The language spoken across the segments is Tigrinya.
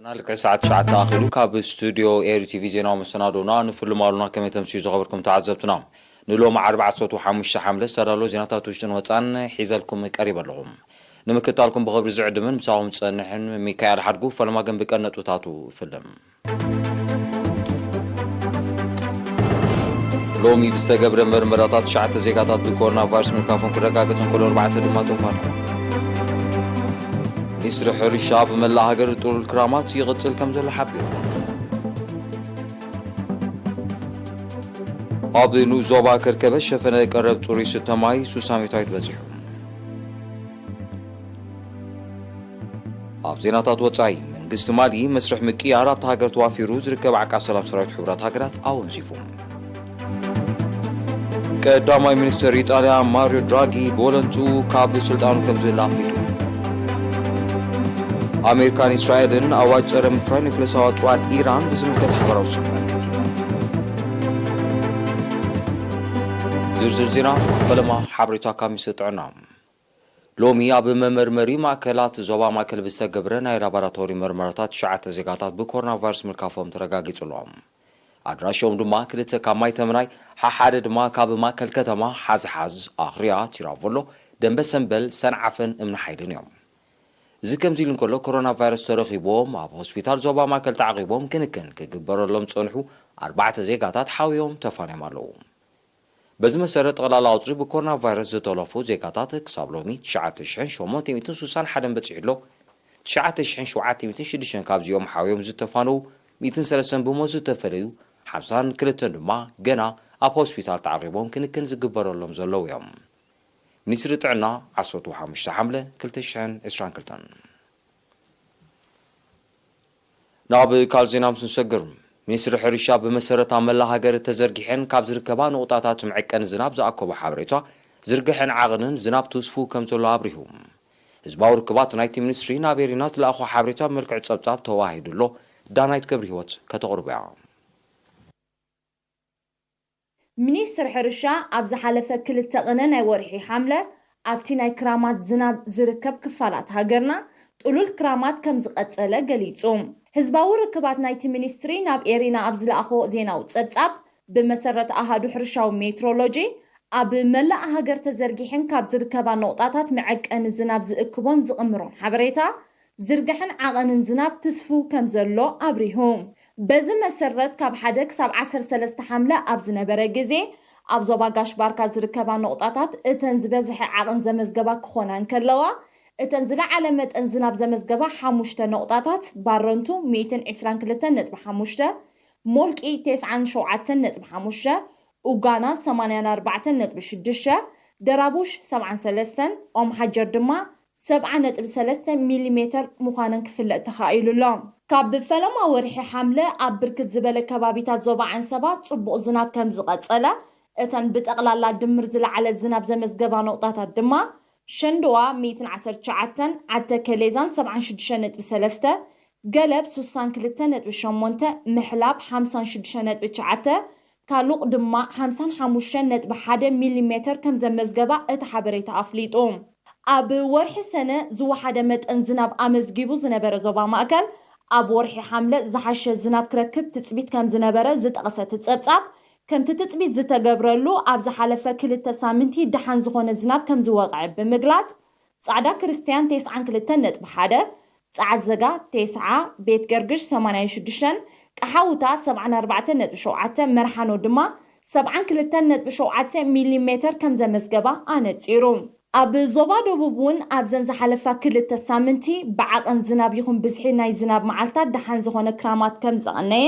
ና ልክዕ ሰዓት ትሽዓተ ኣኺሉ ካብ ስቱድዮ ኤሪ ቲቪ ዜናዊ መሰናዶና ንፍልም ኣሉና ከመይ ተምስዩ ዝኸበርኩም ተዓዘብትና። ንሎም ዓርቢ ዓሰርተ ሓሙሽተ ሓምለ ዝተዳለወ ዜናታት ውሽጥን ወፃን ሒዘልኩም ቀሪበ ኣለኹም። ንምክታልኩም ብኽብሪ ዝዕድምን ምሳኹም ዝፀንሕን ሚካኤል ሓድጉ። ፈለማ ግን ብቀን ነጥብታቱ ፍልም። ሎሚ ብዝተገብረ መርመራታት ትሽዓተ ዜጋታት ብኮሮና ቫይረስ ምልካፎም ክረጋገጽ እንከሎ፣ ኣርባዕተ ድማ ተፋንዮም። ሚኒስትሪ ሕርሻ ብመላእ ሃገር ጥሉል ክራማት ይቕጽል ከም ዘሎ ሓቢሩ። ኣብ ንኡስ ዞባ ከርከበ ሸፈነ ቀረብ ጽሩይ ስተ ማይ ሱሳ ሚእታዊት በጺሑ። ኣብ ዜናታት ወጻኢ፣ መንግስቲ ማሊ መስርሕ ምቅያር ኣብታ ሃገር ተዋፊሩ ዝርከብ ዓቃብ ሰላም ሰራዊት ሕቡራት ሃገራት ኣወንዚፉ። ቀዳማይ ሚኒስትር ኢጣልያ ማሪዮ ድራጊ ብወለንትኡ ካብ ስልጣኑ ከም ዝህለ ኣፍሊጡ። ኣሜሪካን እስራኤልን ኣዋጅ ጸረ ምፍራይ ኒውክለሳዊ ኣጽዋር ኢራን ብዝምልከት ሓበራዊ ስምምዕ ኣከቲበን። ዝርዝር ዜና ፈለማ ሓበሬታ ካብ ሚኒስትሪ ጥዕና። ሎሚ ኣብ መመርመሪ ማእከላት ዞባ ማእከል ብዝተገብረ ናይ ላቦራቶሪ መርመራታት ትሽዓተ ዜጋታት ብኮሮና ቫይረስ ምልካፎም ተረጋጊጹ ኣሎ። ኣድራሾም ድማ ክልተ ካብ ማይ ተምናይ፣ ሓሓደ ድማ ካብ ማእከል ከተማ ሓዝሓዝ፣ ኣኽርያ፣ ቲራቮሎ፣ ደንበ ሰምበል፣ ሰንዓፈን እምኒ ሓይልን እዮም። እዚ ከምዚ ኢሉ እንከሎ፣ ኮሮና ቫይረስ ተረኺቦም ኣብ ሆስፒታል ዞባ ማእከል ተዓቒቦም ክንክን ክግበረሎም ዝጸንሑ ኣርባዕተ ዜጋታት ሓውዮም ተፋንዮም ኣለዉ። በዚ መሰረት፣ ጠቕላላ ቁጽሪ ብኮሮና ቫይረስ ዝተለፉ ዜጋታት ክሳብ ሎሚ ትሽዓተ ሽሕን ሸሞንተ ሚእትን ሱሳን ሓደን በጺሑ ኣሎ። ትሽዓተ ሽሕን ሸውዓተ ሚእትን ሽዱሽተን ካብዚኦም ሓውዮም ዝተፋነዉ፣ ሚእትን ሰለስተን ብሞት ዝተፈለዩ፣ ሓምሳን ክልተን ድማ ገና ኣብ ሆስፒታል ተዓቒቦም ክንክን ዝግበረሎም ዘለዉ እዮም። ሚኒስትሪ ጥዕና፣ ዓሰርተ ሓሙሽተ ሓምለ ክልተ ሽሕን ዕስራን ክልተን። ናብ ካልእ ዜና ምስ ንሰግር፣ ሚኒስትሪ ሕርሻ ብመሰረት ኣብ መላእ ሃገር ተዘርጊሐን ካብ ዝርከባ ንቑጣታት መዐቀኒ ዝናብ ዝኣከቦ ሓበሬታ፣ ዝርግሐን ዓቐንን ዝናብ ትውስፉ ከም ዘሎ ኣብሪሁ። ህዝባዊ ርክባት ናይቲ ሚኒስትሪ ናብ ኤሪና ዝለኣኾ ሓበሬታ ብመልክዕ ጸብጻብ ተዋሂዱ ኣሎ። ዳናይት ገብረ ህይወት ከተቕርቦ እያ። ሚኒስትር ሕርሻ ኣብ ዝሓለፈ ክልተ ቅነ ናይ ወርሒ ሓምለ ኣብቲ ናይ ክራማት ዝናብ ዝርከብ ክፋላት ሃገርና ጥሉል ክራማት ከም ዝቐጸለ ገሊጹ። ህዝባዊ ርክባት ናይቲ ሚኒስትሪ ናብ ኤሪና ኣብ ዝለኣኾ ዜናዊ ጸብጻብ፣ ብመሰረት ኣሃዱ ሕርሻዊ ሜትሮሎጂ፣ ኣብ መላእ ሃገር ተዘርጊሐን ካብ ዝርከባ ነቑጣታት መዐቀኒ ዝናብ ዝእክቦን ዝቕምሮን ሓበሬታ፣ ዝርግሐን ዓቐንን ዝናብ ትስፉው ከም ዘሎ ኣብሪሁ። በዚ መሰረት፣ ካብ ሓደ ክሳብ ዓሰርተ ሰለስተ ሓምለ ኣብ ዝነበረ ግዜ፣ ኣብ ዞባ ጋሽ ባርካ ዝርከባ ነቑጣታት እተን ዝበዝሐ ዓቐን ዘመዝገባ ክኾና እንከለዋ፣ እተን ዝለዓለ መጠን ዝናብ ዘመዝገባ ሓሙሽተ ነቑጣታት፣ ባረንቱ ሚእትን ዕስራን ክልተን ነጥቢ ሓሙሽተ፣ ሞልቂ ተስዓን ሸውዓተን ነጥቢ ሓሙሽተ፣ ኡጋና ሰማንያን ኣርባዕተን ነጥቢ ሽዱሽተ፣ ደራቡሽ ሰብዓን ሰለስተን፣ ኦም ሓጀር ድማ ሰብዓ ነጥቢ ሰለስተ ሚሊሜተር ምዃነን ክፍለጥ ተኻኢሉ ኣሎ። ካብ ፈለማ ወርሒ ሓምለ ኣብ ብርክት ዝበለ ከባቢታት ዞባ ዓንሰባ ጽቡቕ ዝናብ ከም ዝቐጸለ፣ እተን ብጠቕላላ ድምር ዝለዓለ ዝናብ ዘመዝገባ ነቑጣታት ድማ ሸንድዋ ሚእትን ዓሰርተ ትሽዓተን፣ ዓተ ከሌዛን ሰብዓን ሽዱሽተ ነጥቢ ሰለስተ፣ ገለብ ሱሳን ክልተ ነጥቢ ሸሞንተ፣ ምሕላብ ሓምሳን ሽዱሽተ ነጥቢ ትሽዓተ፣ ካሉቕ ድማ ሓምሳን ሓሙሽተን ነጥቢ ሓደ ሚሊሜተር ከም ዘመዝገባ እቲ ሓበሬታ ኣፍሊጡ። ኣብ ወርሒ ሰነ ዝወሓደ መጠን ዝናብ ኣመዝጊቡ ዝነበረ ዞባ ማእከል፣ ኣብ ወርሒ ሓምለ ዝሓሸ ዝናብ ክረክብ ትጽቢት ከም ዝነበረ ዝጠቕሰ እቲ ጸብጻብ፣ ከምቲ ትጽቢት ዝተገብረሉ ኣብ ዝሓለፈ ክልተ ሳምንቲ ደሓን ዝኾነ ዝናብ ከም ዝወቕዐ ብምግላጽ፣ ጻዕዳ ክርስትያን ተስዓን ክልተን ነጥቢ ሓደ፣ ጸዓት ዘጋ ተስዓ፣ ቤት ገርግሽ ሰማንያን ሽዱሽተን፣ ቀሓውታ ሰብዓን ኣርባዕተን ነጥቢ ሸውዓተ፣ መርሓኖ ድማ ሰብዓን ክልተን ነጥቢ ሸውዓተ ሚሊሜተር ከም ዘመዝገባ ኣነጺሩ። ኣብ ዞባ ደቡብ እውን ኣብዘን ዝሓለፋ ክልተ ሳምንቲ ብዓቐን ዝናብ ይኹን ብዝሒ ናይ ዝናብ መዓልታት ደሓን ዝኾነ ክራማት ከም ዝቐነየ፣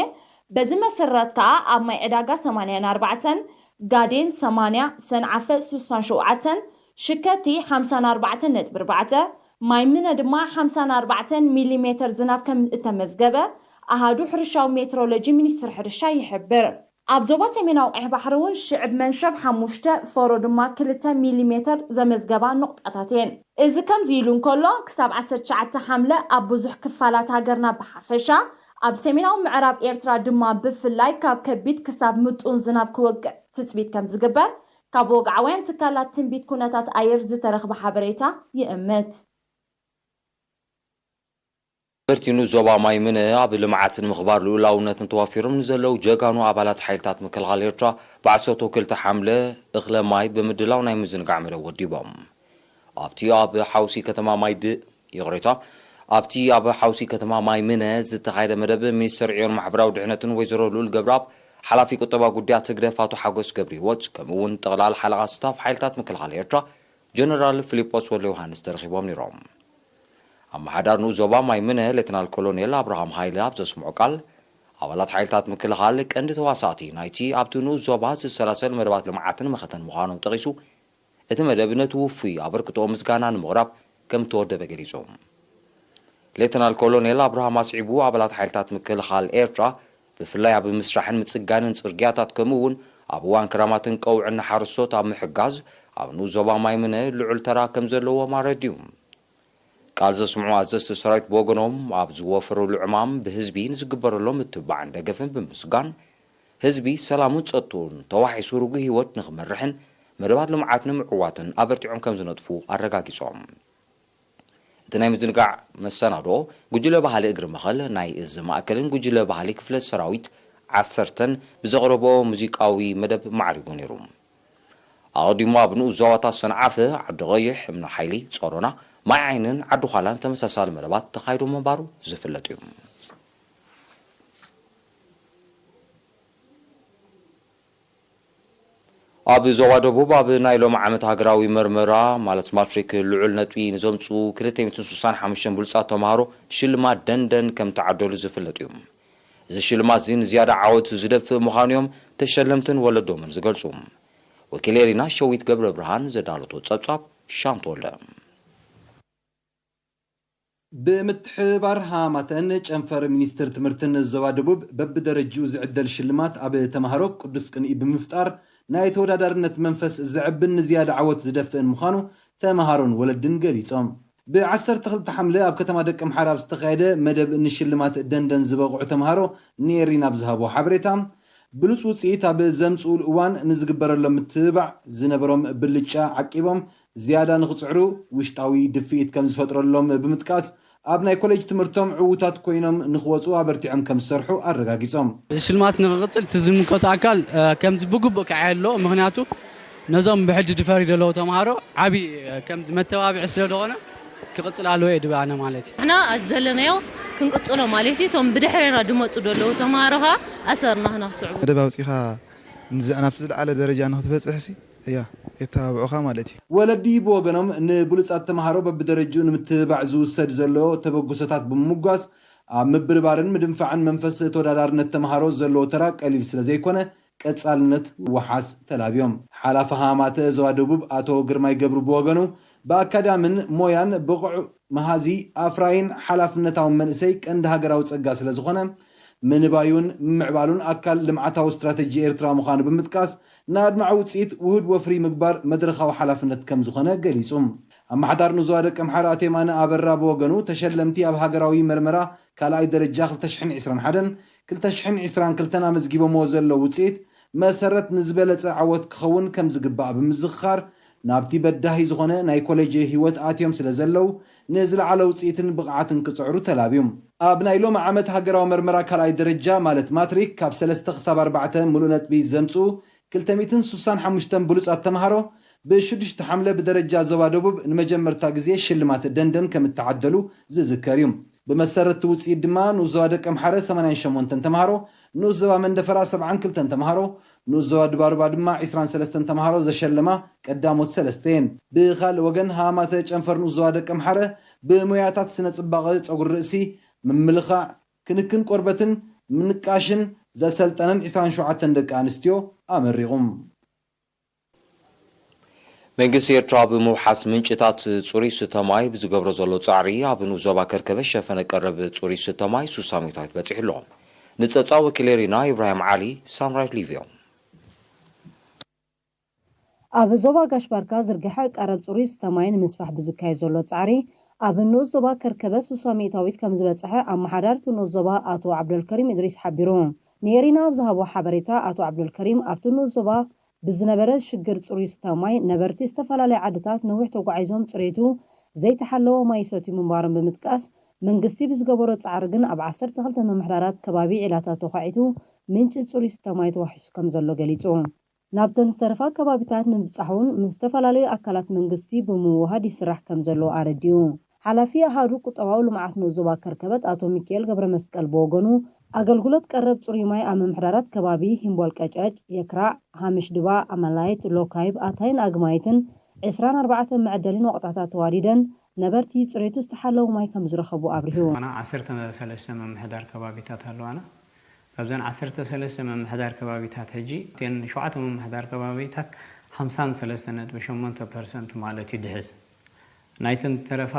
በዚ መሰረት ከኣ ኣብ ማይ ዕዳጋ ሰማንያን ኣርባዕተን፣ ጋዴን ሰማንያ፣ ሰንዓፈ ሱሳን ሸውዓተን፣ ሽከቲ ሓምሳን ኣርባዕተን ነጥቢ ኣርባዕተ፣ ማይ ምነ ድማ ሓምሳን ኣርባዕተን ሚሊሜተር ዝናብ ከም እተመዝገበ ኣሃዱ ሕርሻዊ ሜትሮሎጂ ሚኒስትሪ ሕርሻ ይሕብር። ኣብ ዞባ ሰሜናዊ ቀይሕ ባሕሪ እውን ሽዕብ መንሸብ ሓሙሽተ፣ ፈሮ ድማ ክልተ ሚሊሜተር ዘመዝገባ ነቑጣታት እየን። እዚ ከምዚ ኢሉ እንከሎ፣ ክሳብ ዓሰርተ ትሽዓተ ሓምለ ኣብ ብዙሕ ክፋላት ሃገርና ብሓፈሻ፣ ኣብ ሰሜናዊ ምዕራብ ኤርትራ ድማ ብፍላይ ካብ ከቢድ ክሳብ ምጡን ዝናብ ክወቅዕ ትጽቢት ከም ዝግበር ካብ ወግዓውያን ትካላት ትንቢት ኩነታት ኣየር ዝተረኽበ ሓበሬታ ይእምት። ነበርቲ ንኡስ ዞባ ማይ ምነ ኣብ ልምዓትን ምኽባር ልኡላውነትን ተዋፊሮም ንዘለዉ ጀጋኑ ኣባላት ሓይልታት ምክልኻል ኤርትራ፣ ብዓሰርተ ክልተ ሓምለ እኽለ ማይ ብምድላው ናይ ምዝንጋዕ መደብ ወዲቦም። ኣብቲ ኣብ ሓውሲ ከተማ ማይ ድ-፣ ይቕሬታ፣ ኣብቲ ኣብ ሓውሲ ከተማ ማይ ምነ ዝተኻየደ መደብ፣ ሚኒስተር ዕዮን ማሕበራዊ ድሕነትን ወይዘሮ ልኡል ገብረኣብ፣ ሓላፊ ቁጠባ ጉዳያት ህግደፍ ኣቶ ሓጎስ ገብረሂወት፣ ከምኡ እውን ጠቕላል ሓለቓ ስታፍ ሓይልታት ምክልኻል ኤርትራ ጀነራል ፊሊጶስ ወልደ ዮሃንስ ተረኺቦም ነይሮም። ኣመሓዳር ንኡስ ዞባ ማይ ምነ ሌተናል ኮሎኔል ኣብርሃም ሃይለ ኣብ ዘስምዖ ቃል፣ ኣባላት ሓይልታት ምክልኻል ቀንዲ ተዋሳእቲ ናይቲ ኣብቲ ንኡስ ዞባ ዝሰላሰል መደባት ልምዓትን መኸተን ምዃኖም ጠቒሱ፣ እቲ መደብ ነቲ ውፉይ ኣበርክቶ ምስጋና ንምቕራብ ከም እተወደበ ገሊጹ። ሌተናል ኮሎኔል ኣብርሃም ኣስዒቡ፣ ኣባላት ሓይልታት ምክልኻል ኤርትራ ብፍላይ ኣብ ምስራሕን ምጽጋንን ጽርግያታት ከምኡ እውን ኣብ እዋን ክራማትን ቀውዕን ንሓረስቶት ኣብ ምሕጋዝ ኣብ ንኡስ ዞባ ማይ ምነ ልዑል ተራ ከም ዘለዎም ኣረድዩ። ቃል ዘስምዑ ኣዘዝቲ ሰራዊት ብወገኖም፣ ኣብ ዝወፈሩሉ ዕማም ብህዝቢ ንዝግበረሎም ምትብባዕን ደገፍን ብምስጋን፣ ህዝቢ ሰላሙን ጸጥትኡን ተዋሒሱ ርጉእ ህይወት ንኽመርሕን መደባት ልምዓት ንምዕዋትን ኣበርቲዖም ከም ዝነጥፉ ኣረጋጊጾም። እቲ ናይ ምዝንጋዕ መሰናድኦ፣ ጉጅለ ባህሊ እግሪ መኸል ናይ እዚ ማእከልን ጉጅለ ባህሊ ክፍለ ሰራዊት ዓሰርተን ብዘቕረብኦ ሙዚቃዊ መደብ ማዕሪጉ ነይሩ። ኣቐዲሙ ኣብ ንኡስ ዞባታት ሰንዓፈ፣ ዓዲ ቐይሕ፣ እምኒ ሓይሊ፣ ጾሮና፣ ማይ ዓይንን ዓዲ ዃላን ተመሳሳሊ መደባት ተኻይዱ ምንባሩ ዝፍለጥ እዩ። ኣብ ዞባ ደቡብ ኣብ ናይ ሎም ዓመት ሃገራዊ መርመራ፣ ማለት ማትሪክ፣ ልዑል ነጥቢ ንዘምጽኡ ክልተ ሚእትን ስሳን ሓሙሽተን ብሉጻት ተምሃሮ ሽልማት ደንደን ከም ተዓደሉ ዝፍለጥ እዩ። እዚ ሽልማት እዚ ንዝያዳ ዓወት ዝደፍእ ምዃኑ እዮም ተሸለምትን ወለዶምን ዝገልጹ። ወኪል ኤሪና ሸዊት ገብረ ብርሃን ዘዳለቶ ጸብጻብ ሻም ተወልደ። ብምትሕብባር ሃማተን ጨንፈር ሚኒስትር ትምህርትን ዞባ ደቡብ በብደረጅኡ ዝዕደል ሽልማት ኣብ ተምሃሮ ቅዱስ ቅንኢ ብምፍጣር ናይ ተወዳዳርነት መንፈስ ዘዕብን ንዝያዳ ዓወት ዝደፍእን ምዃኑ ተምሃሮን ወለድን ገሊጾም። ብ ዓሰርተ ክልተ ሓምለ ኣብ ከተማ ደቀምሓረ ኣብ ዝተኻየደ መደብ ንሽልማት ደንደን ዝበቕዑ ተምሃሮ ንኤሪና ኣብ ዝሃቦ ሓበሬታ፣ ብሉጽ ውጽኢት ኣብ ዘምጽኡሉ እዋን ንዝግበረሎም ምትብባዕ ዝነበሮም ብልጫ ዓቂቦም ዝያዳ ንኽጽዕሩ ውሽጣዊ ድፍኢት ከም ዝፈጥረሎም ብምጥቃስ፣ ኣብ ናይ ኮሌጅ ትምህርቶም ዕዉታት ኮይኖም ንኽወጹ ኣበርቲዖም ከም ዝሰርሑ ኣረጋጊጾም። እዚ ሽልማት ንኽቕጽል እቲ ዝምልከቶ ኣካል፣ እ፣ ከምዚ ብግቡእ ክዓየ ኣለዎ። ምኽንያቱ ነዞም ብሕጂ ድፈሪ ዘለዉ ተምሃሮ ዓቢ፣ እ፣ ከምዚ መተባብዒ ስለ ዝኾነ ክቕጽል ኣለዎ እየ ድብል ኣነ ማለት እዩ። ንሕና ኣብዚ ዘለናዮ ክንቅጽሎ ማለት እዩ። እቶም ብድሕሬና ድመጹ ዘለዉ ተምሃሮ ኸኣ ኣሰርና ኽና ክስዕቡ። መደብ ኣውጺኻ ንዚ-፣ ናብቲ ዝለዓለ ደረጃ ንኽትበጽሕሲ፣ እያ፣ የተባብዑኻ ማለት እዩ። ወለዲ ብወገኖም ንብሉጻት ተምሃሮ በብደረጅኡ ንምትብባዕ ዝውሰድ ዘሎ ተበግሶታት ብምምጓስ፣ ኣብ ምብርባርን ምድንፋዕን መንፈስ ተወዳዳርነት ተምሃሮ ዘለዎ ተራ ቀሊል ስለ ዘይኮነ፣ ቀጻልነት ወሓስ ተላብዮም። ሓላፊ ሃማተ ዞባ ደቡብ ኣቶ ግርማይ ገብሩ ብወገኑ፣ ብኣካዳምን ሞያን ብቑዕ መሃዚ፣ ኣፍራይን ሓላፍነታውን መንእሰይ ቀንዲ ሃገራዊ ጸጋ ስለ ዝኾነ፣ ምንባዩን ምምዕባሉን ኣካል ልምዓታዊ ስትራተጂ ኤርትራ ምዃኑ ብምጥቃስ፣ ንኣድማዒ ውጽኢት ውሁድ ወፍሪ ምግባር መድረኻዊ ሓላፍነት ከም ዝኾነ ገሊጹ። ኣመሓዳር ንዞባ ደቀምሓረ ኣቶ የማነ ኣበራ ብወገኑ፣ ተሸለምቲ ኣብ ሃገራዊ መርመራ ካልኣይ ደረጃ ክልተ ሽሕን ዕስራን ሓደን ክልተ ሽሕን ዕስራን ክልተን ኣመዝጊቦምዎ ዘለዉ ውጽኢት መሰረት ንዝበለጸ ዓወት ክኸውን ከም ዝግባእ ብምዝኽኻር፣ ናብቲ በዳሂ ዝኾነ ናይ ኮሌጅ ህይወት ኣትዮም ስለ ዘለዉ፣ ንዝለዓለ ውጽኢትን ብቕዓትን ክጽዕሩ ተላብዩ። ኣብ ናይ ሎሚ ዓመት ሃገራዊ መርመራ ካልኣይ ደረጃ፣ ማለት ማትሪክ፣ ካብ ሰለስተ ክሳብ ኣርባዕተ ምሉእ ነጥቢ ዘምጽኡ ክልተ ሚእትን ስሳን ሓሙሽተን ብሉጻት ተምሃሮ፣ ብሽዱሽተ ሓምለ ብደረጃ ዞባ ደቡብ ንመጀመርታ ግዜ ሽልማት ደንደን ከም እተዓደሉ ዝዝከር እዩ። ብመሰረት እቲ ውጽኢት ድማ፣ ንኡስ ዞባ ደቀምሓረ ሰማንያን ሸሞንተን ተምሃሮ፣ ንኡስ ዞባ መንደፈራ ሰብዓን ክልተን ተምሃሮ፣ ንኡስ ዞባ ድባርባ ድማ ዕስራን ሰለስተን ተምሃሮ ዘሸለማ ቀዳሞት ሰለስተ እየን። ብኻልእ ወገን፣ ሃማተ ጨንፈር ንኡስ ዞባ ደቀምሓረ ብሞያታት ስነ ጽባቐ ጸጉሪ ርእሲ፣ ምምልኻዕ፣ ክንክን ቆርበትን ምንቃሽን ዘሰልጠነን ዕስራን ሸውዓተን ደቂ ኣንስትዮ ኣመሪቑ። መንግስቲ ኤርትራ ብምውሓስ ምንጭታት ጽሩይ ስተ ማይ ብዝገብሮ ዘሎ ጻዕሪ፣ ኣብ ንኡስ ዞባ ከርከበ ሸፈነ ቀረብ ጽሩይ ስተ ማይ ሱሳ ሚእታዊት በጺሑ ኣሎ። ንጸብጻብ ወኪል ኤሪና ኢብራሂም ዓሊ፣ ሳምራይት ሊቭዮ። ኣብ ዞባ ጋሽ ባርካ ዝርግሐ ቀረብ ጽሩይ ስተ ማይ ንምስፋሕ ብዝካየድ ዘሎ ጻዕሪ፣ ኣብ ንኡስ ዞባ ከርከበ ሱሳ ሚእታዊት ከም ዝበጽሐ ኣመሓዳሪ እቲ ንኡስ ዞባ ኣቶ ዓብደልከሪም እድሪስ ሓቢሩ። ንኤሪና ኣብ ዝሃቦ ሓበሬታ፣ ኣቶ ዓብደልከሪም ኣብቲ ንኡስ ዞባ ብዝነበረ ሽግር ጽሩይ ስተ ማይ ነበርቲ ዝተፈላለያ ዓድታት ነዊሕ ተጓዒዞም ጽሬቱ ዘይተሓለወ ማይ ይሰትዩ ምንባሮም ብምጥቃስ፣ መንግስቲ ብዝገበሮ ጻዕሪ ግን ኣብ ዓሰርተ ክልተ ምምሕዳራት ከባቢ ዒላታት ተዃዒቱ ምንጪ ጽሩይ ዝስተ ማይ ተዋሒሱ ከም ዘሎ ገሊጹ። ናብተን ዝተረፋ ከባቢታት ንምብጻሕ እውን ምስ ዝተፈላለዩ ኣካላት መንግስቲ ብምውህሃድ ይስራሕ ከም ዘሎ ኣረዲኡ። ሓላፊ ኣሃዱ ቁጠባዊ ልምዓት ንኡስ ዞባ ከርከበት ኣቶ ሚኪኤል ገብረመስቀል ብወገኑ፣ ኣገልግሎት ቀረብ ጽሩይ ማይ ኣብ ምምሕዳራት ከባቢ ሂምቦል ቀጨጭ፣ የክራዕ፣ ሃምሽ ድባ፣ ኣመላይት፣ ሎካይብ፣ ኣታይን ኣግማይትን ዕስራን ኣርባዕተን መዐደሊ ነቑጣታት ተዋዲደን ነበርቲ ጽሬቱ ዝተሓለወ ማይ ከም ዝረኸቡ ኣብሪሁ። ኣና ዓሰርተ ሰለስተ ምምሕዳር ከባቢታት ኣለዋና። ካብዘን ዓሰርተ ሰለስተ ምምሕዳር ከባቢታት ሕጂ እተን ሸውዓተ ምምሕዳር ከባቢታት ሓምሳን ሰለስተ ነጥቢ ሸሞንተ ፐርሰንት ማለት እዩ ድሕዝ። ናይተን ተረፋ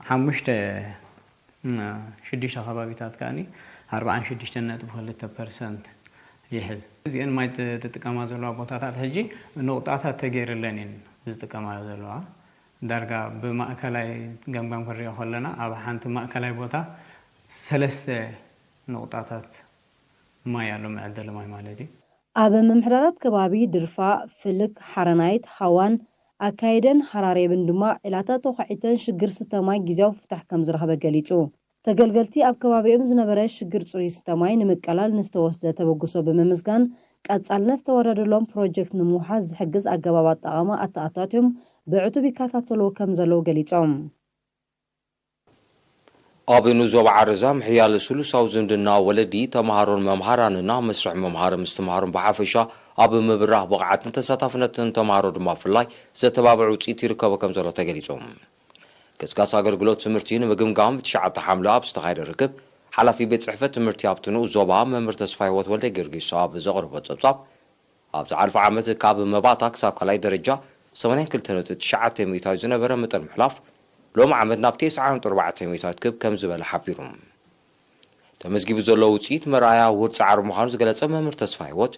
ሓሙሽተ፣ ም፣ ሽዱሽተ ከባቢታት ከኣኒ ኣርባዓን ሽዱሽተን ነጥቢ ክልተ ፐርሰንት ይሕዝ። እዚአን ማይ ት-፣ ትጥቀማ ዘለዋ ቦታታት ሕጂ ንቑጣታት ተገይርለን እየን ዝጥቀማ ዘለዋ። ዳርጋ ብማእከላይ ገምጋም ክንሪኦ ከለና ኣብ ሓንቲ ማእከላይ ቦታ ሰለስተ ንቑጣታት ማይ ኣሎ፣ መዐደሊ ማይ ማለት እዩ። ኣብ ምምሕዳራት ከባቢ ድርፋ፣ ፍልክ፣ ሓረናይት፣ ሃዋን፣ ኣካይደን ሃራሬብን ድማ ዒላታት ተዃዒተን ሽግር ስተ ማይ ግዜያዊ ፍታሕ ከም ዝረኸበ ገሊጹ። ተገልገልቲ ኣብ ከባቢኦም ዝነበረ ሽግር ጽሩይ ስተ ማይ ንምቅላል ንዝተወስደ ተበግሶ ብምምስጋን፣ ቀጻልነት ዝተወረደሎም ፕሮጀክት ንምውሓስ ዝሕግዝ ኣገባብ ኣጠቓቕማ ኣተኣታትዮም ብዕቱብ ይከታተልዎ ከም ዘለዉ ገሊጾም። ኣብ ንኡስ ዞባ ዓረዛ ምሕያል ስሉሳዊ ዝምድና ወለዲ፣ ተምሃሮን መምሃራንና መስርሕ ምምሃር ምስትምሃሮን ብሓፈሻ ኣብ ምብራኽ ብቕዓትን ተሳታፍነትን ተምሃሮ ድማ ብፍላይ ዘተባብዕ ውፅኢት ይርከቦ ከም ዘሎ ተገሊፁ። ገስጋስ ኣገልግሎት ትምህርቲ ንምግምጋም ብትሽዓተ ሓምለ ኣብ ዝተኻየደ ርክብ ሓላፊ ቤት ፅሕፈት ትምህርቲ ኣብቲ ንኡስ ዞባ መምህር ተስፋሂወት ወልደጊዮርጊስ ኣብ ዘቕረቦ ፀብፃብ፣ ኣብ ዝሓለፈ ዓመት ካብ መባእታ ክሳብ ካልኣይ ደረጃ ሰማንያን ክልተ ነጥቢ ትሽዓተ ሚእታዊት ዝነበረ መጠን ምሕላፍ፣ ሎሚ ዓመት ናብ ተስዓን ኣርባዕተን ሚእታዊት ክብ ከም ዝበለ ሓቢሩ። ተመዝጊቡ ዘሎ ውፅኢት መርኣያ ውር ፃዕሪ ምዃኑ ዝገለፀ መምህር ተስፋሂወት፣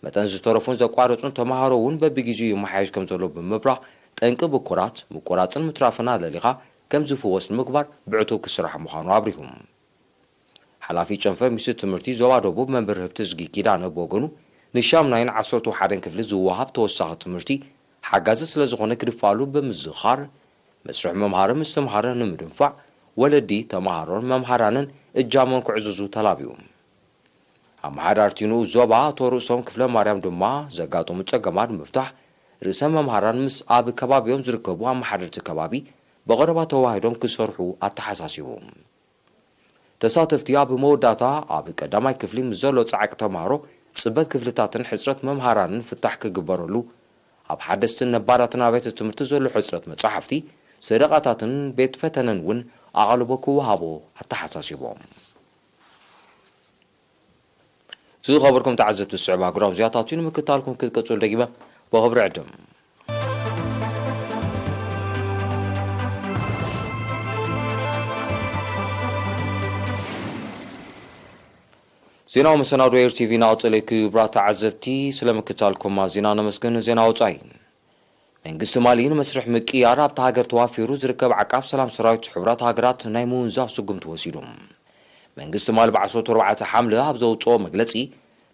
መጠን ዝተረፉን ዘቋረፁን ተምሃሮ እውን በብግዜኡ ይመሓየሽ ከም ዘሎ ብምብራህ፣ ጠንቂ ብኩራት፣ ምቁራፅን ምትራፍን ኣለሊኻ ከም ዝፍወስ ንምግባር ብዕቱብ ክስራሕ ምዃኑ ኣብሪሁ። ሓላፊ ጨንፈር ሚኒስትሪ ትምህርቲ ዞባ ደቡብ መምህር ህብትዝጊ ኪዳነ ብወገኑ፣ ንሻምናይን ዓሰርተ ሓደን ክፍሊ ዝወሃብ ተወሳኺ ትምህርቲ ሓጋዚ ስለዝኾነ ክድፋኣሉ ብምዝኻር፣ መስርሕ ምምሃርን ምስትምሃርን ንምድንፋዕ ወለዲ፣ ተምሃሮን መምሃራንን እጃሞም ክዕዝዙ ተላብዩ። ኣመሓዳርቲ ንኡስ ዞባ ኣቶ ርእሶም ክፍለማርያም ድማ ዘጋጠሙ ጸገማት ንምፍታሕ ርእሰ መምሃራን ምስ ኣብ ከባቢኦም ዝርከቡ ኣመሓደርቲ ከባቢ ብቐረባ ተዋሂዶም ክሰርሑ ኣተሓሳሲቡ። ተሳተፍቲ ኣብ መወዳእታ ኣብ ቀዳማይ ክፍሊ ምስ ዘሎ ጻዕቂ ተምሃሮ ጽበት ክፍልታትን ሕጽረት መምሃራንን ፍታሕ ክግበረሉ፣ ኣብ ሓደስትን ነባራትን ኣብያተ ትምህርቲ ዘሎ ሕጽረት መጻሕፍቲ፣ ሰደቓታትን ቤት ፈተነን እውን ኣቓልቦ ክወሃቦ ኣተሓሳሲቦም። ዝኸበርኩም ተዓዘብቲ ዝስዕብ ኣህጉራዊ ዜናታት እዩ ንምክትታልኩም ክትቀጽሉ ደጊመ ብኽብሪ ዕድም። ዜናዊ መሰናዶ ኤር ቲቪ ናቕጽል እዩ። ክቡራት ተዓዘብቲ ስለምክትታልኩም ኣዚና ነመስግን። ዜና ወጻኢ። መንግስቲ ማሊ ንመስርሕ ምቅያር ኣብታ ሃገር ተዋፊሩ ዝርከብ ዓቃብ ሰላም ሰራዊት ሕቡራት ሃገራት ናይ ምውንዛፍ ስጉምቲ ወሲዱ። መንግስቲ ማሊ ብ ዓሰርተ ኣርባዕተ ሓምለ ኣብ ዘውፅኦ መግለፂ፣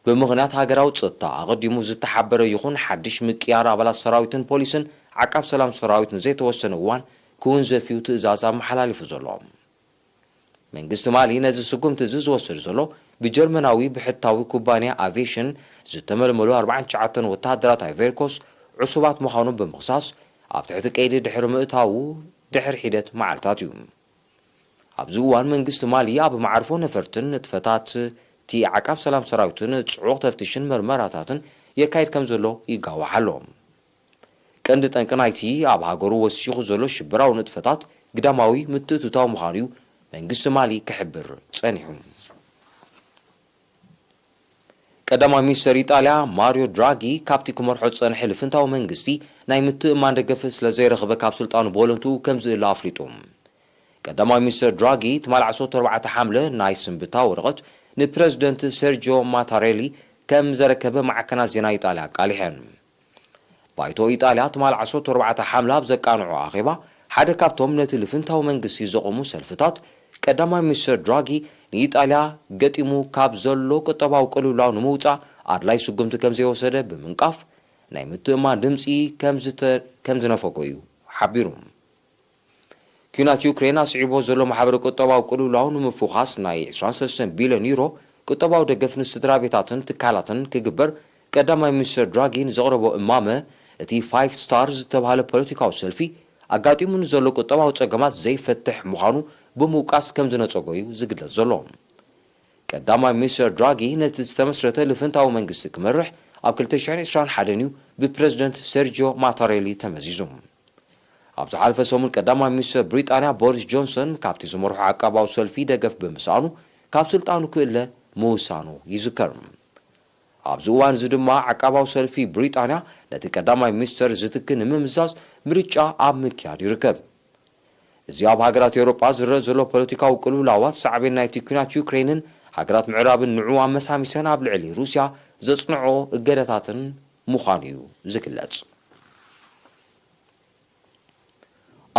ብምኽንያት ሃገራዊ ፀጥታ ኣቐዲሙ ዝተሓበረ ይኹን ሓድሽ ምቅያር ኣባላት ሰራዊትን ፖሊስን ዓቃብ ሰላም ሰራዊት ንዘይተወሰነ እዋን ክውንዘፍ እዩ ትእዛዝ ኣመሓላሊፉ ዘሎ። መንግስቲ ማሊ ነዚ ስጉምቲ እዚ ዝወስድ ዘሎ ብጀርመናዊ ብሕታዊ ኩባንያ ኣቪዬሽን ዝተመልመሉ ኣርባዓን ትሽዓተን ወተሃደራት ኣይቨሪኮስ ዕሱባት ምዃኖም ብምኽሳስ ኣብ ትሕቲ ቀይዲ ድሕሪ ምእታዉ ድሕሪ ሒደት መዓልታት እዩ። ኣብዚ እዋን መንግስቲ ማሊ ኣብ መዓርፎ ነፈርትን ንጥፈታት እቲ ዓቃብ ሰላም ሰራዊትን ጽዑቕ ተፍትሽን መርመራታትን የካይድ ከም ዘሎ ይጋዋሕ ኣሎ። ቀንዲ ጠንቂ ናይቲ ኣብ ሃገሩ ወሲኹ ዘሎ ሽበራዊ ንጥፈታት ግዳማዊ ምትእትታው ምዃኑ እዩ መንግስቲ ማሊ ክሕብር ጸኒሑ። ቀዳማይ ሚኒስተር ኢጣልያ ማሪዮ ድራጊ ካብቲ ክመርሖ ዝጸንሐ ልፍንታዊ መንግስቲ ናይ ምትእምማን ደገፍ ስለ ዘይረኽበ ካብ ስልጣኑ ብወለንትኡ ከም ዝእለ ኣፍሊጡ። ቀዳማይ ሚኒስተር ድራጊ ትማሊ ዓሰርተ ኣርባዕተ ሓምለ ናይ ስንብታ ወረቐት ንፕረዚደንት ሴርጂዮ ማታሬሊ ከም ዘረከበ ማዕከናት ዜና ኢጣልያ ኣቃሊሐን። ባይቶ ኢጣልያ ትማሊ ዓሰርተ ኣርባዕተ ሓምለ ኣብ ዘቃንዖ ኣኼባ፣ ሓደ ካብቶም ነቲ ልፍንታዊ መንግስቲ ዘቖሙ ሰልፍታት፣ ቀዳማይ ሚኒስተር ድራጊ ንኢጣልያ ገጢሙ ካብ ዘሎ ቁጠባዊ ቅልውላው ንምውጻእ ኣድላይ ስጉምቲ ከም ዘይወሰደ ብምንቃፍ፣ ናይ ምትእምማን ድምጺ ከም ዝተ-፣ ከም ዝነፈጎ እዩ ሓቢሩ። ኲናት ዩክሬን ኣስዒቦ ዘሎ ማሕበረ ቁጠባዊ ቅልውላው ንምፍዃስ ናይ ዕስራን ሰለስተን ቢልዮን ዩሮ ቁጠባዊ ደገፍ ንስድራ ቤታትን ትካላትን ክግበር ቀዳማይ ሚኒስትር ድራጊ ንዘቕረቦ እማመ፣ እቲ ፋይቭ ስታር ዝተባህለ ፖለቲካዊ ሰልፊ ኣጋጢሙ ንዘሎ ቁጠባዊ ጸገማት ዘይፈትሕ ምዃኑ ብምውቃስ ከም ዝነጸጎ እዩ ዝግለጽ ዘሎ። ቀዳማይ ሚኒስትር ድራጊ ነቲ ዝተመስረተ ልፍንታዊ መንግስቲ ክመርሕ ኣብ ክልተ ሽሕን ዕስራን ሓደን እዩ ብፕረዚደንት ሴርጂዮ ማታሬሊ ተመዚዙ። ኣብ ዝሓለፈ ሰሙን ቀዳማይ ሚኒስትር ብሪጣንያ ቦሪስ ጆንሰን ካብቲ ዝመርሖ ዓቃባዊ ሰልፊ ደገፍ ብምስኣኑ ካብ ስልጣኑ ክእለ ምውሳኑ ይዝከር። ኣብዚ እዋን እዚ ድማ ዓቃባዊ ሰልፊ ብሪጣንያ ነቲ ቀዳማይ ሚኒስትር ዝትኪ ንምምዛዝ ምርጫ ኣብ ምክያድ ይርከብ። እዚ ኣብ ሃገራት ኤውሮጳ ዝረአ ዘሎ ፖለቲካዊ ቅልውላዋት ሳዕቤን ናይቲ ኲናት ዩክሬንን ሃገራት ምዕራብን ንዑ ኣመሳሚሰን ኣብ ልዕሊ ሩስያ ዘጽንዖ እገዳታትን ምዃኑ እዩ ዝግለጽ።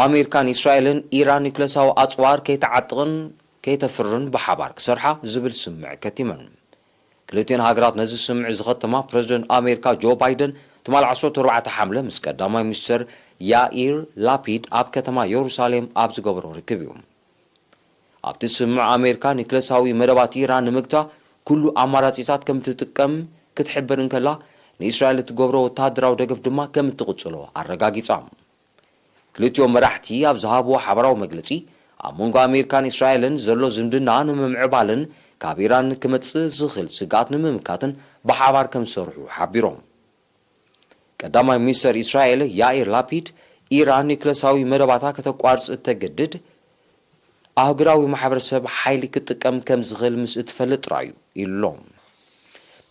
ኣሜሪካን እስራኤልን ኢራን ኒክለሳዊ ኣጽዋር ከይተዓጥቕን ከይተፍርን ብሓባር ክሰርሓ ዝብል ስምምዕ ከቲመን። ክልቲኤን ሃገራት ነዚ ስምምዕ ዝኸተማ ፕረዚደንት ኣሜሪካ ጆ ባይደን ትማሊ ዓሰርተ ኣርባዕተ ሓምለ ምስ ቀዳማይ ሚኒስትር ያኢር ላፒድ ኣብ ከተማ የሩሳሌም ኣብ ዝገበሮ ርክብ እዩ። ኣብቲ ስምምዕ ኣሜሪካ ኒክለሳዊ መደባት ኢራን ንምግታ ኩሉ ኣማራጺታት ከም እትጥቀም ክትሕብር እንከላ፣ ንእስራኤል እትገብሮ ወተሃደራዊ ደገፍ ድማ ከም እትቕጽሎ ኣረጋጊጻ። ክልቲኦም መራሕቲ ኣብ ዝሃብዎ ሓበራዊ መግለጺ፣ ኣብ መንጎ ኣሜሪካን እስራኤልን ዘሎ ዝምድና ንምምዕባልን ካብ ኢራን ክመጽእ ዝኽእል ስግኣት ንምምካትን ብሓባር ከም ዝሰርሑ ሓቢሮም። ቀዳማይ ሚኒስተር እስራኤል ያኢር ላፒድ፣ ኢራን ኒክለሳዊ መደባታ ከተቋርጽ እተገድድ ኣህጉራዊ ማሕበረሰብ ሓይሊ ክጥቀም ከም ዝኽእል ምስ እትፈልጥ ጥራይ እዩ ኢሉ ኣሎ።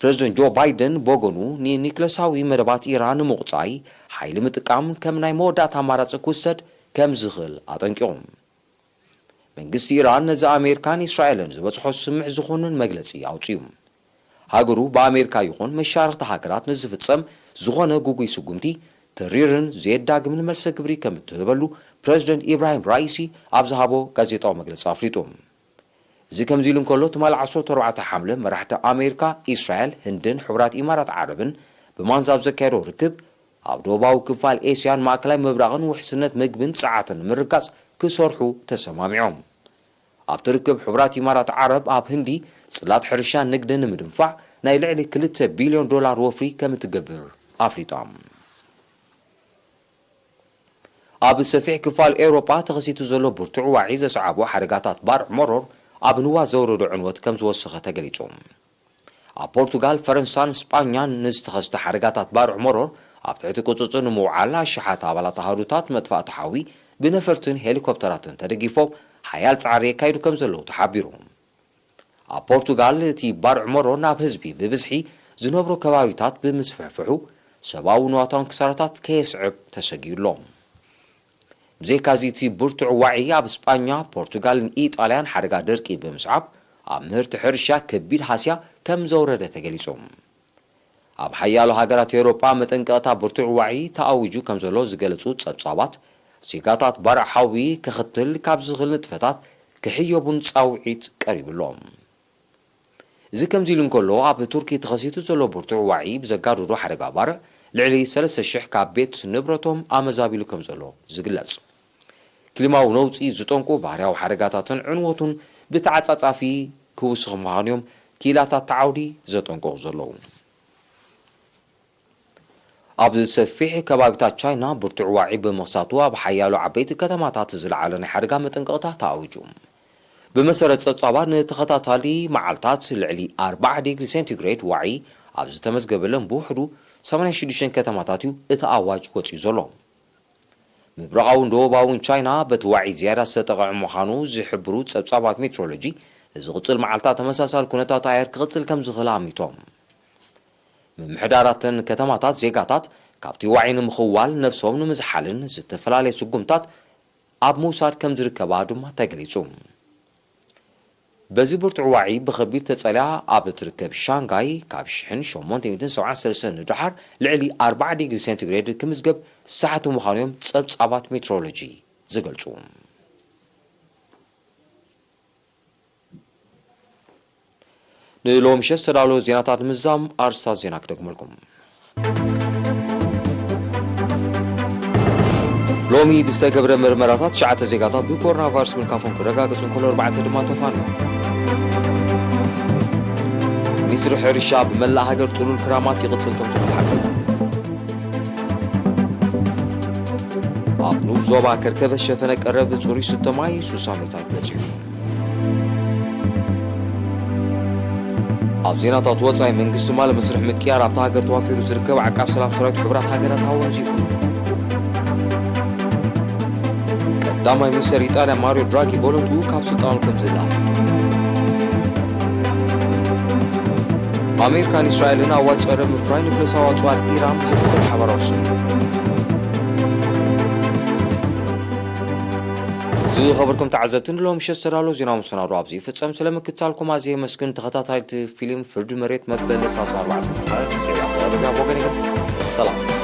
ፕረዚደንት ጆ ባይደን ብወገኑ፣ ንኒክለሳዊ መደባት ኢራን ንምቑጻይ ሓይሊ ምጥቃም ከም ናይ መወዳእታ ኣማራጺ ክውሰድ ከም ዝኽእል ኣጠንቂቑ። መንግስቲ ኢራን ነዚ ኣሜሪካን እስራኤልን ዝበጽሖ ስምምዕ ዝኹንን መግለጺ ኣውጺኡ። ሃገሩ ብኣሜሪካ ይኹን መሻርኽቲ ሃገራት ንዝፍጸም ዝኾነ ግጉይ ስጉምቲ ተሪርን ዘየዳግምን መልሰ ግብሪ ከም እትህበሉ ፕረዚደንት ኢብራሂም ራኢሲ ኣብ ዝሃቦ ጋዜጣዊ መግለጺ ኣፍሊጡ። እዚ ከምዚ ኢሉ እንከሎ፣ ትማሊ ዓሰርተ ኣርባዕተ ሓምለ መራሕቲ ኣሜሪካ፣ እስራኤል፣ ህንድን ሕቡራት ኢማራት ዓረብን ብማንዛ ኣብ ዘካየዶ ርክብ፣ ኣብ ደቡባዊ ክፋል ኤስያን ማእከላይ ምብራቕን ውሕስነት ምግብን ጸዓትን ንምርጋጽ ክሰርሑ ተሰማሚዖም። ኣብቲ ርክብ፣ ሕቡራት ኢማራት ዓረብ ኣብ ህንዲ ጽላት ሕርሻን ንግድን ንምድንፋዕ ናይ ልዕሊ ክልተ ቢልዮን ዶላር ወፍሪ ከም እትገብር ኣፍሊጣ። ኣብ ሰፊሕ ክፋል ኤውሮጳ ተኸሲቱ ዘሎ ብርቱዕ ዋዒ ዘስዓቦ ሓደጋታት ባርዕ መሮር ኣብ ንዋት ዘውረዶ ዕንወት ከም ዝወሰኸ ተገሊጹ። ኣብ ፖርቱጋል፣ ፈረንሳን ስጳኛን ንዝተኸስተ ሓደጋታት ባርዕ መሮር ኣብ ትሕቲ ቁጽጽር ንምውዓል ኣሽሓት ኣባላት ኣሃዱታት መጥፋእቲ ሓዊ ብነፈርትን ሄሊኮፕተራትን ተደጊፎም ሓያል ጻዕሪ የካይዱ ከም ዘለዉ ተሓቢሩ። ኣብ ፖርቱጋል፣ እቲ ባርዕ መሮር ናብ ህዝቢ ብብዝሒ ዝነብሮ ከባቢታት ብምስፍሕፍሑ፣ ሰብኣዊ ንዋታውን ክሳራታት ከየስዕብ ተሰጊኡ ኣሎ። ብዘይካዚ፣ እቲ ብርቱዕ ዋዒ ኣብ ስጳኛ፣ ፖርቱጋልን ኢጣልያን ሓደጋ ደርቂ ብምስዓብ፣ ኣብ ምህርቲ ሕርሻ ከቢድ ሃስያ ከም ዘውረደ ተገሊጹ። ኣብ ሓያሎ ሃገራት ኤውሮጳ መጠንቀቕታ ብርቱዕ ዋዒ ተኣዊጁ ከም ዘሎ ዝገለጹ ጸብጻባት፣ ዜጋታት ባርዕ ሓዊ ከኽትል ካብ ዝኽእል ንጥፈታት ክሕየቡን ጻውዒት ቀሪቡ ኣሎ። እዚ ከምዚ ኢሉ እንከሎ፣ ኣብ ቱርኪ ተኸሲቱ ዘሎ ብርቱዕ ዋዒ ብዘጋደዶ ሓደጋ ባርዕ፣ ልዕሊ ሰለስተ ሽሕ ካብ ቤት ንብረቶም ኣመዛቢሉ ከም ዘሎ ዝግለጽ። ክሊማዊ ነውጺ ዝጠንቁ ባህርያዊ ሓደጋታትን ዕንወቱን ብተዓጻጻፊ ክውስኽ ምዃኑ'ዮም ክኢላታት እቲ ዓውዲ ዘጠንቅቑ ዘለዉ። ኣብ ሰፊሕ ከባቢታት ቻይና ብርቱዕ ዋዒ ብምኽሳቱ፣ ኣብ ሓያሎ ዓበይቲ ከተማታት ዝለዓለ ናይ ሓደጋ መጠንቀቕታ ተኣዊጁ። ብመሰረት ጸብጻባት፣ ንተኸታታሊ መዓልታት ልዕሊ ኣርባዓ ዲግሪ ሴንቲግሬድ ዋዒ ኣብ ዝተመዝገበለን ብውሕዱ ሰማንያ ሽዱሽተ ከተማታት እዩ እቲ ኣዋጅ ወጺኡ ዘሎ። ምብራቓውን ደቡባውን ቻይና በቲ ዋዒ ዝያዳ ዝተጠቕዐ ምዃኑ ዝሕብሩ ጸብጻባት ሜትሮሎጂ፣ ንዝቕጽል መዓልታት ተመሳሳሊ ኩነታት ኣየር ክቕጽል ከም ዝኽእል ኣሚቶም። ምምሕዳራትን ከተማታት ዜጋታት ካብቲ ዋዒ ንምኽዋል ነብሶም ንምዝሓልን ዝተፈላለየ ስጉምታት ኣብ ምውሳድ ከም ዝርከባ ድማ ተገሊጹ። በዚ ብርቱዕ ዋዒ ብኸቢድ ተጸልያ ኣብ እትርከብ ሻንጋይ፣ ካብ ሽሕን ሸሞንተ ሚእትን ሰብዓን ሰለስተን ንደሓር ልዕሊ ኣርባዓ ዲግሪ ሴንቲግሬድ ክምዝገብ ዝሰሓቱ ምዃኑ እዮም ጸብጻባት ሜትሮሎጂ ዝገልጹ። ንሎሚ ምሸት ዝተዳለወ ዜናታት ንምዝዛም ኣርስታት ዜና ክደግመልኩም። ሎሚ ብዝተገብረ መርመራታት ትሽዓተ ዜጋታት ብኮሮና ቫይረስ ምልካፎም ክረጋገጹ እንከሎ፣ ኣርባዕተ ድማ ተፋንዮም። ሚኒስትሪ ሕርሻ ብመላእ ሃገር ጥሉል ክራማት ይቕጽል ከም ዘሎ ሓቢሩ። ኣብ ንኡስ ዞባ ከርከበት ሸፈነ ቀረብ ጽሩይ ዝስተ ማይ ሱሳ ሚእታዊት በጺሑ። ኣብ ዜናታት ወጻኢ፣ መንግስቲ ማሊ መስርሕ ምቅያር ኣብታ ሃገር ተዋፊሩ ዝርከብ ዓቃብ ሰላም ሰራዊት ሕቡራት ሃገራት ኣወንዚፉ። ቀዳማይ ሚኒስተር ኢጣልያ ማሪዮ ድራጊ ብወለንትኡ ካብ ስልጣኑ ከም ዝለኣኽ። ኣሜሪካን እስራኤልን ኣዋጅ ጸረ ምፍራይ ኒውክለሳዊ ኣጽዋር ኢራን ብዝምልከት ሓባራዊ ስምምዕ። ዝኸበርኩም ተዓዘብቲ፣ ንሎሚ ምሸት ዝተዳለወ ዜናዊ መሰናዶ ኣብዚ ይፍጸም። ስለ ምክትታልኩም ኣዝየ የመስግን። ተኸታታልቲ ፊልም ፍርዲ መሬት መበል ሰላሳ ኣርባዕተ ክፋል ሴራ ተቐርብ ናብ ወገን ይብል። ሰላም።